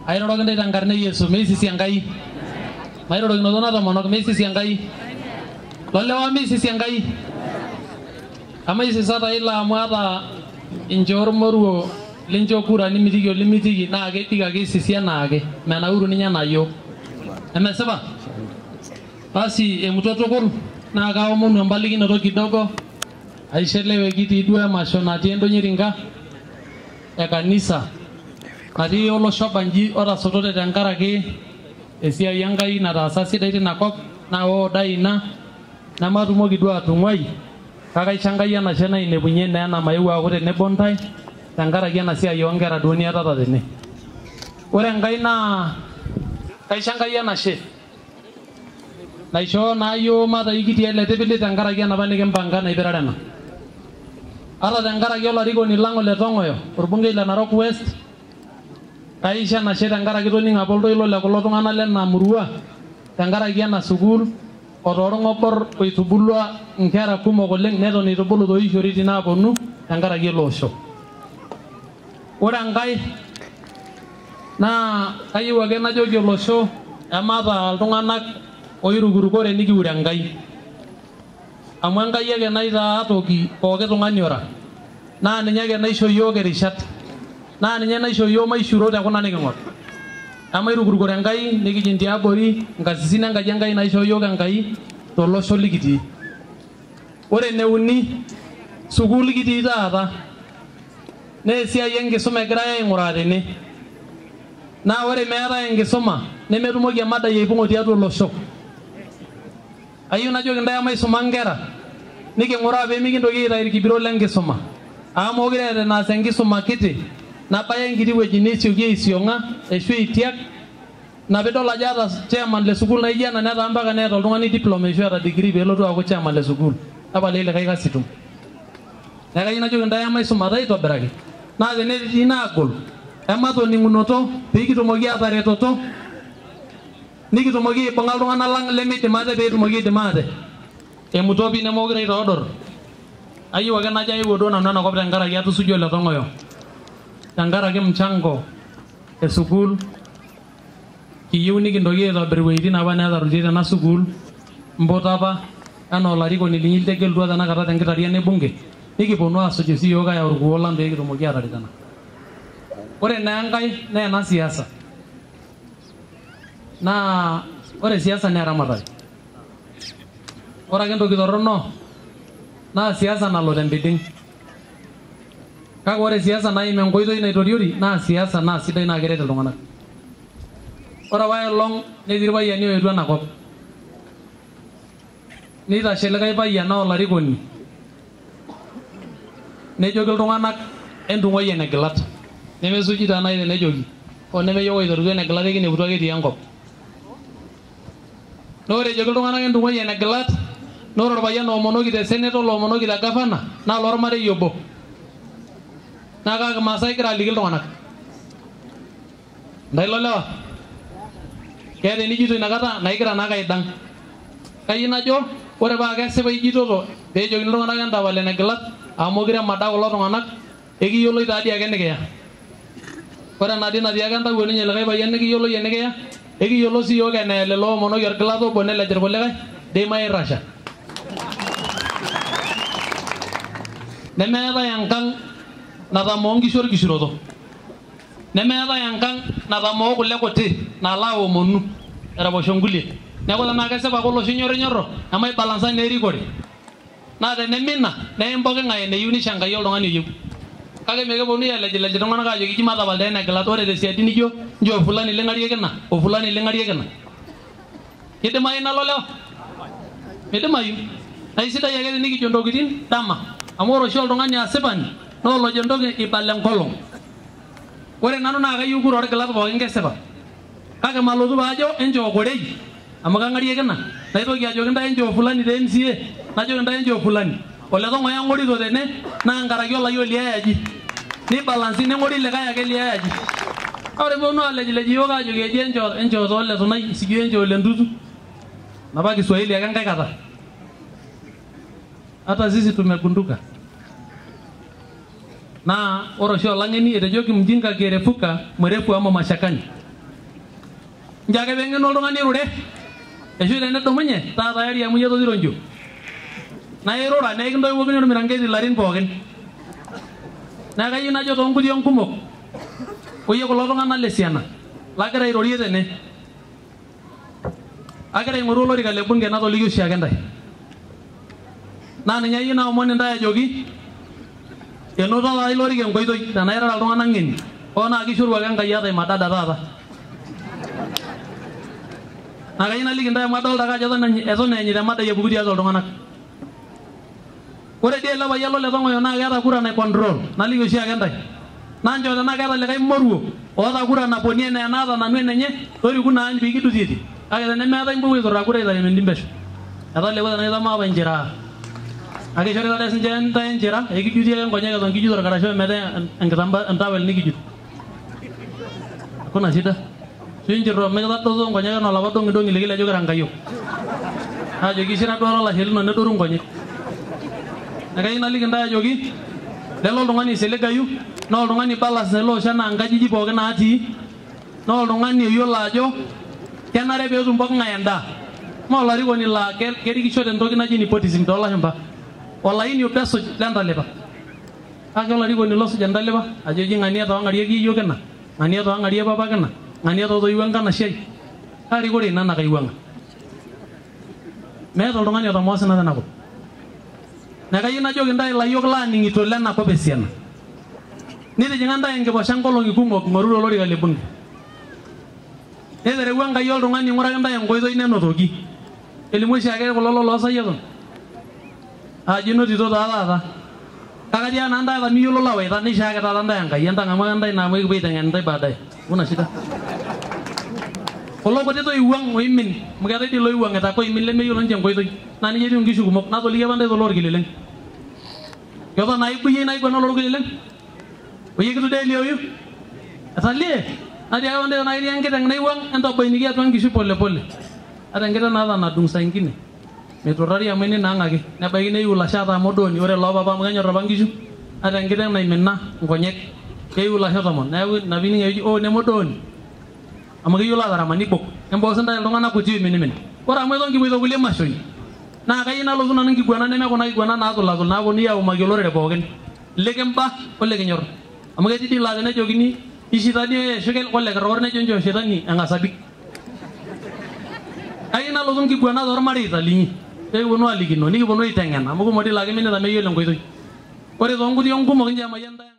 Airoroki ntae tenkarna e Yesu, meisisi Enkai. Mairorokinoto natomonok, meisisi Enkai. Lolewa meisisi Enkai. Amaisisa taa ilo amu ata inchoo ormoruo lincho kura nimitiki olimitiki naa kebik ake isisi enaake, menauru ninye enaa yiok. Emesipa? Basi emuto tukul naa kaomonu empalikinoto kidogo aishelewe kitii duo emasho natii endonyirinka e kanisa natii olosho obanji otasotote tenkaraki esiai Enkai nataasa sidai tina kop naa oodai ina nematumoki duo atung'uai kake aisho Enkai enashe nainepunye naa ena maeu aaku tenebo ntae tenkaraki ena siai oonkera duo niatata tene. Ore Enkai naa kaisho Enkai enashe naishoo naa yiok matai kitii ele tipili tenkaraki enapa nikimpanga naipirare ena. Ata tenkaraki olarikoni lang ole Tong'oyo, orbungei le Narok West, kaisho enashe tenkaraki toning'o apa oltoilo le kulo tung'anak lena murua tenkaraki ena sukuul otoorng'obor oitubulua inkera kumok oleng neton eitubulu tooishoritin naaponu tenkaraki ele osho. Ore enkae naa kayieu ake najoki olosho emaata iltung'anak oirukurukore nikiure Enkai. Amu Enkai ake naitaa toki pooki tung'ani ora. Naa ninye ake naisho yiok irishat. Naa ninye naisho yiok maishuro te kuna niking'or. Emairukurukore Enkai nikijing tiabori nkasisin enkaji Enkai naishoo yiok Enkai tolosho likitii. Ore eneuni, sukuul kitii taata. Naa esiai enkisuma egirai aing'uraa tene. Naa ore meetae enkisuma nemetumoki emadai aipung'o tiatua olosho. Ayieu najoki ntae emaisuma nkera niking'uraa pee mikintoki aitayu irkibirot lenkisuma. Amu mookure eeta enaas enkisuma kiti nabaya enkiti wueji nesioki aisiong'a ashu aitiak ina piidol ajo ata chairman le sukuul naijo ena netaa mpaka neeta oltung'ani diploma ashu eeta degree peelotu aaku chairman le sukuul. Tapala likae kasi itum. Neeku kayieu najoki ntae emaisumata aitobiraki naa tenetii inaagol ematoning'unoto pee kitumoki ataretoto nikitumoki aibung'a iltung'anak lang lemeidim ate pee etumoki aidim ate. Emuto pii nemeokure aitoodor. Ayieu ake najo aewuo duo nanu enakop tenkaraki atusujua ole Tong'oyo. Tenkaraki mchango e sukuul kiyieu nikintoki aitobir iwueitin apa neetarutie tena sukuul mputa apa enaa olarikoni linyi litegelutua tenakata tenkitarian e bunge nikiponu asuj sii yiok ayau irkuo lang pee kitumoki ataret ena. Ore naa enkae naa ena siasa. Naa ore siasa naa eramatare. Ore ake entoki torrono naa siasa nalo tembiding. Kake ore siasa naim enkoitoi naitoriori naa siasa naa sidai naa keret iltung'anak. Ore apa elong netii irpayiani oetuo enakop. Neitashe likae payian aa olarikoni. Nejoki iltung'anak entung'uai enegilat. Nemesuji taa nai tenejoki hoo neme yiok oiterutua enegilat ekineputua ake etii enkop. Naa ore ejoki iltung'anak entung'uai enegilat naa ore orpayian oomonoki te seneta oloomonoki te gavana naa lormarei obo. Naa kaa kimaasai igira aliki iltung'anak? Ntae lolewa? Keeta enijito inakata naa igira naake aidang. Kayieu najo ore paa kesipa ijitoto peejokini iltung'anak entapal enegilat amu mokire emada kulo tung'anak ekiyioloi taa dii ake enikiya. Ore enadi natiaka entawuo ninye likae payian nikiyioloi enikiya, ekiyiolo sii yiok eneya lelo oomonoki orgilata obo nelej irkulikae dei mairrasha. Nemeetae enkang natamoo nkishu orkishuroto. Nemeetae enkang natamoo kule kuti nalo aomonu eraposho nkulie. Neeku tenaa kesipa ake olosho inyorrinyorro emaibalansa naa erikore. Naa tenemina neim poking'ae eneyieu nisho Enkai oltung'ani oyieu. Kake mekiponunui alejilej iltung'anak aajoki ji matapal taa enegilata ore tesiadi nijo nchoo fulani ling'arieki ina o fulani ling'arieki ina. Kidimayu ina lolewa? Midimayu. Naa isidai ake tenikijo ntokitin dama. Amu ore oshi oltung'ani asipani naa olojo entoki ibala enkolong. Ore nanu naa kayieu kura orgilat pookin kesipa. Kake malotu paajo enchoo korei amu kang'arieki ina naitoki ajoki ntae enchoo fulani te MCA najoki ntae enchoo fulani. Ole Tong'oyo ang'orito tene naa nkaraki olayioni liai aji. Neibalansi neng'ori likae ake liai aji. Ore peponu alejilej iyiook aajoki eji enchoo enchoo too ole Tunai sijui enchoo ole Ntutu. Napa Kiswahili ake enkae kata. Hata sisi tumegunduka. Naa ore oshi olang'eni etejoki mjinga akierefuka mwerevu amo mashakani. Ncho ake peeng'enu oltung'ani irure eshu tenedumunye taa tayari amu iyie totiro njo. Naa irura naa ekintoiwokini ormiranketi ilarin pookin. Neeku kayieu najo toonkuti kumok oyie kulo tung'anak le Siana lagira airorie tene. Agira aing'oru olorika le bunge natoliki oshiake ntae. Naa ninye ayieu naomon intae ajoki enoto taata ilo orika enkoitoi tenaa irara iltung'anak ng'eni hoo naa kishoru ake Enkai ata imadada taata. Naa kayieu naliki intae amu adolta ake ajo eton eenyita emadai epuku tiatua iltung'anak. Ore dii ele payian lo Letong'oyo naa keeta kura nai control naliki oshiake ntae. Naa nchoo tenaa keeta likae moruo oota kura naponi enaa enaata nanu enenye toriku naa pee kidutietie. Kake tenemeetae mpuku aiturraa kura aitayu entim pesho. Etaleku tenaa itamaa apa inchiraa. Kake ishorita dee sinche ntae enchira ekijutie ake nkonyek eton kijut orkarasha ometaa enkitambaa entawel nikijut. Hakuna shida. Sinchirro mikitadoto nkonyek enaa olapa dong'i-dong'i likileju kira nkayiok. Ajoki ishira duo olashe lino nedoru nkonyek. Neeku kayieu naliki ntae ajoki lelo oltung'ani oisiligayu naa oltung'ani balance ele osho enaa nkajijik pookin natii naa oltung'ani oyiolo ajo kenare peetum poking'ae endaa. Mee olarikoni laa kerikisho tentoki naji nepotism toolashumba. Olaini obo esuj lentalipa. Kake olarikoni losuj entalipa ajo eji ng'ania toong'arieki yiok ina, ng'ania toong'arie papa kina, ng'ania tootoiwuo enkanashe ai. Kaa rikore ina nakaiwuang'a? Meeta oltung'ani otamoo osina tenakop. Neeku kayieu najoki ntae ilayiok laaning'ito lenakop esiana. Nitijing'a ntae enkiposha nkolong'i kumok ing'oruru olorika le bunge. Niterewua Enkai oltung'ani aing'uraki ntae enkoitoi nenotoki. Elimu oshiake kulo loloosayiok ajo inotito taa taata. Kake atiaka naa ntae ata miyiolo lawaita nishaaki taata ntae Enkai entang'amu ake ntae ina amu ekipuo aiteng'en ntae baadaye. Hakuna shida. Kulo kuti toiwuang' oimin amu keetae dii iloiwuang'ita ake oimin lemeyiolo ninche enkoitoi naa nejia etiu inkishu kumok natoliki apa ntae tolorkileleng. Keton naa ibuyie ina kiguana olorkileleng? Oyie kitude elioyu? Etalie? Natiaka apa ntae tenaa ketii enkiteng' naiwuang' entabainiki atua nkishu pole pole. Ata enkiteng' naata enadung' saa ingine meiturrari amu enina ang' ake nebaiki neyiu ilasho ataa modooni ore loopapa amu kenyor apa nkishu ata enkiteng' naimina nkonyek keyiu ilasho tomon neeku ina piining eji oo nemodooni amu keyiolo atarama nibok emboo sintae iltung'anak kuti oiminimin. Ore amu eton kipuoito kulie mashoi naa kayieu nalotu nanu nkiguana neme kuna kiguana naatulatul naaponunui aumaki olorere pookin likimba olikinyor amu ketii dii laa tenejokini ishitani ashu olekirrokor nejo nchoo shetani eng'as abik. Kayieu nalotu nkiguana tormareita linyi pee kiponu alikino nikiponu aiteng'en amu kumok dii laa kiminita meyiolo enkoitoi. Ore toonkuti onkumok nchoo emayian ntae.